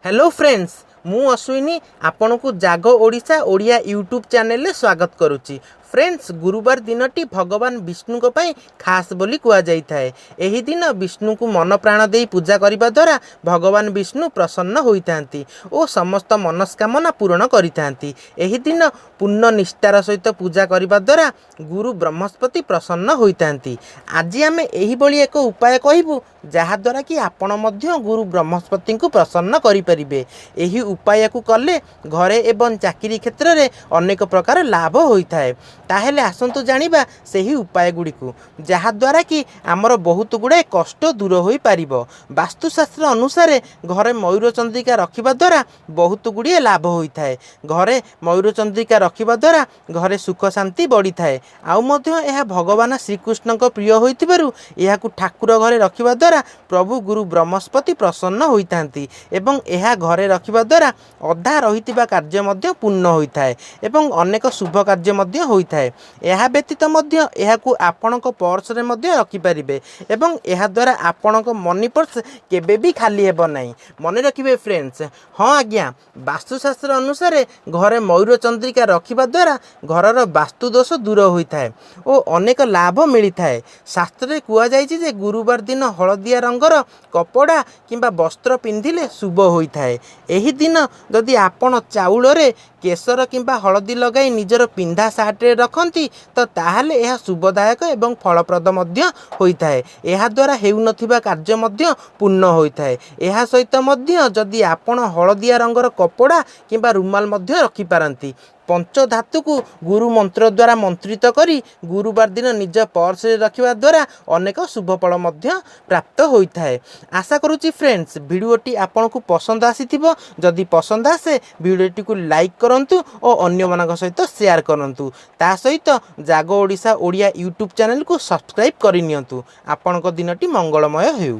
Hello friends, ମୁଁ ଅଶ୍ୱିନୀ ଆପଣଙ୍କୁ ଜାଗ ଓଡ଼ିଶା ଓଡ଼ିଆ ୟୁଟ୍ୟୁବ୍ ଚ୍ୟାନେଲରେ ସ୍ୱାଗତ କରୁଛି। ଫ୍ରେଣ୍ଡସ୍, ଗୁରୁବାର ଦିନଟି ଭଗବାନ ବିଷ୍ଣୁଙ୍କ ପାଇଁ ଖାସ୍ ବୋଲି କୁହାଯାଇଥାଏ। ଏହି ଦିନ ବିଷ୍ଣୁଙ୍କୁ ମନ ପ୍ରାଣ ଦେଇ ପୂଜା କରିବା ଦ୍ୱାରା ଭଗବାନ ବିଷ୍ଣୁ ପ୍ରସନ୍ନ ହୋଇଥାନ୍ତି ଓ ସମସ୍ତ ମନସ୍କାମନା ପୂରଣ କରିଥାନ୍ତି। ଏହି ଦିନ ପୂର୍ଣ୍ଣ ନିଷ୍ଠାର ସହିତ ପୂଜା କରିବା ଦ୍ୱାରା ଗୁରୁ ବ୍ରହ୍ମସ୍ପତି ପ୍ରସନ୍ନ ହୋଇଥାନ୍ତି। ଆଜି ଆମେ ଏହିଭଳି ଏକ ଉପାୟ କହିବୁ, ଯାହାଦ୍ୱାରା କି ଆପଣ ମଧ୍ୟ ଗୁରୁ ବ୍ରହ୍ମସ୍ପତିଙ୍କୁ ପ୍ରସନ୍ନ କରିପାରିବେ। ଏହି ଉପାୟକୁ କଲେ ଘରେ ଏବଂ ଚାକିରି କ୍ଷେତ୍ରରେ ଅନେକ ପ୍ରକାର ଲାଭ ହୋଇଥାଏ। ତାହେଲେ ଆସନ୍ତୁ ଜାଣିବା ସେହି ଉପାୟ ଗୁଡ଼ିକୁ, ଯାହାଦ୍ୱାରା କି ଆମର ବହୁତ ଗୁଡ଼ାଏ କଷ୍ଟ ଦୂର ହୋଇପାରିବ। ବାସ୍ତୁଶାସ୍ତ୍ର ଅନୁସାରେ ଘରେ ମୟୂର ଚନ୍ଦ୍ରିକା ରଖିବା ଦ୍ୱାରା ବହୁତ ଗୁଡ଼ିଏ ଲାଭ ହୋଇଥାଏ। ଘରେ ମୟୂର ଚନ୍ଦ୍ରିକା ରଖିବା ଦ୍ୱାରା ଘରେ ସୁଖ ଶାନ୍ତି ବଢ଼ିଥାଏ। ଆଉ ମଧ୍ୟ ଏହା ଭଗବାନ ଶ୍ରୀକୃଷ୍ଣଙ୍କ ପ୍ରିୟ ହୋଇଥିବାରୁ ଏହାକୁ ଠାକୁର ଘରେ ରଖିବା ଦ୍ୱାରା ପ୍ରଭୁ ଗୁରୁ ବ୍ରହ୍ମସ୍ପତି ପ୍ରସନ୍ନ ହୋଇଥାନ୍ତି ଏବଂ ଏହା ଘରେ ରଖିବା ଦ୍ୱାରା ଅଧା ରହିଥିବା କାର୍ଯ୍ୟ ମଧ୍ୟ ପୂର୍ଣ୍ଣ ହୋଇଥାଏ ଏବଂ ଅନେକ ଶୁଭ କାର୍ଯ୍ୟ ମଧ୍ୟ ହୋଇଥାଏ। ଏହା ବ୍ୟତୀତ ମଧ୍ୟ ଏହାକୁ ଆପଣଙ୍କ ପର୍ସରେ ମଧ୍ୟ ରଖିପାରିବେ ଏବଂ ଏହାଦ୍ୱାରା ଆପଣଙ୍କ ମନି ପର୍ସ କେବେ ବି ଖାଲି ହେବ ନାହିଁ। ମନେ ରଖିବେ ଫ୍ରେଣ୍ଡସ୍। ହଁ ଆଜ୍ଞା, ବାସ୍ତୁଶାସ୍ତ୍ର ଅନୁସାରେ ଘରେ ମୟୂର ଚନ୍ଦ୍ରିକା ରଖିବା ଦ୍ୱାରା ଘରର ବାସ୍ତୁଦୋଷ ଦୂର ହୋଇଥାଏ ଓ ଅନେକ ଲାଭ ମିଳିଥାଏ। ଶାସ୍ତ୍ରରେ କୁହାଯାଇଛି ଯେ ଗୁରୁବାର ଦିନ ହଳଦିଆ ରଙ୍ଗର କପଡ଼ା କିମ୍ବା ବସ୍ତ୍ର ପିନ୍ଧିଲେ ଶୁଭ ହୋଇଥାଏ। ଏହି ଦିନ ଯଦି ଆପଣ ଚାଉଳରେ କେସର କିମ୍ବା ହଳଦୀ ଲଗାଇ ନିଜର ପିନ୍ଧା ସାର୍ଟରେ ରଖନ୍ତି ତ ତାହେଲେ ଏହା ଶୁଭଦାୟକ ଏବଂ ଫଳପ୍ରଦ ମଧ୍ୟ ହୋଇଥାଏ। ଏହାଦ୍ୱାରା ହେଉନଥିବା କାର୍ଯ୍ୟ ମଧ୍ୟ ପୂର୍ଣ୍ଣ ହୋଇଥାଏ। ଏହା ସହିତ ମଧ୍ୟ ଯଦି ଆପଣ ହଳଦିଆ ରଙ୍ଗର କପଡ଼ା କିମ୍ବା ରୁମାଲ ମଧ୍ୟ ରଖିପାରନ୍ତି, ପଞ୍ଚଧାତୁକୁ ଗୁରୁ ମନ୍ତ୍ର ଦ୍ୱାରା ମନ୍ତ୍ରିତ କରି ଗୁରୁବାର ଦିନ ନିଜ ପର୍ସରେ ରଖିବା ଦ୍ୱାରା ଅନେକ ଶୁଭଫଳ ମଧ୍ୟ ପ୍ରାପ୍ତ ହୋଇଥାଏ। ଆଶା କରୁଛି ଫ୍ରେଣ୍ଡସ୍, ଭିଡ଼ିଓଟି ଆପଣଙ୍କୁ ପସନ୍ଦ ଆସିଥିବ। ଯଦି ପସନ୍ଦ ଆସେ, ଭିଡ଼ିଓଟିକୁ ଲାଇକ୍ କରନ୍ତୁ ଓ ଅନ୍ୟମାନଙ୍କ ସହିତ ସେୟାର କରନ୍ତୁ। ତା ସହିତ ଜାଗ ଓଡ଼ିଶା ଓଡ଼ିଆ ୟୁଟ୍ୟୁବ୍ ଚ୍ୟାନେଲକୁ ସବସ୍କ୍ରାଇବ୍ କରିନିଅନ୍ତୁ। ଆପଣଙ୍କ ଦିନଟି ମଙ୍ଗଳମୟ ହେଉ।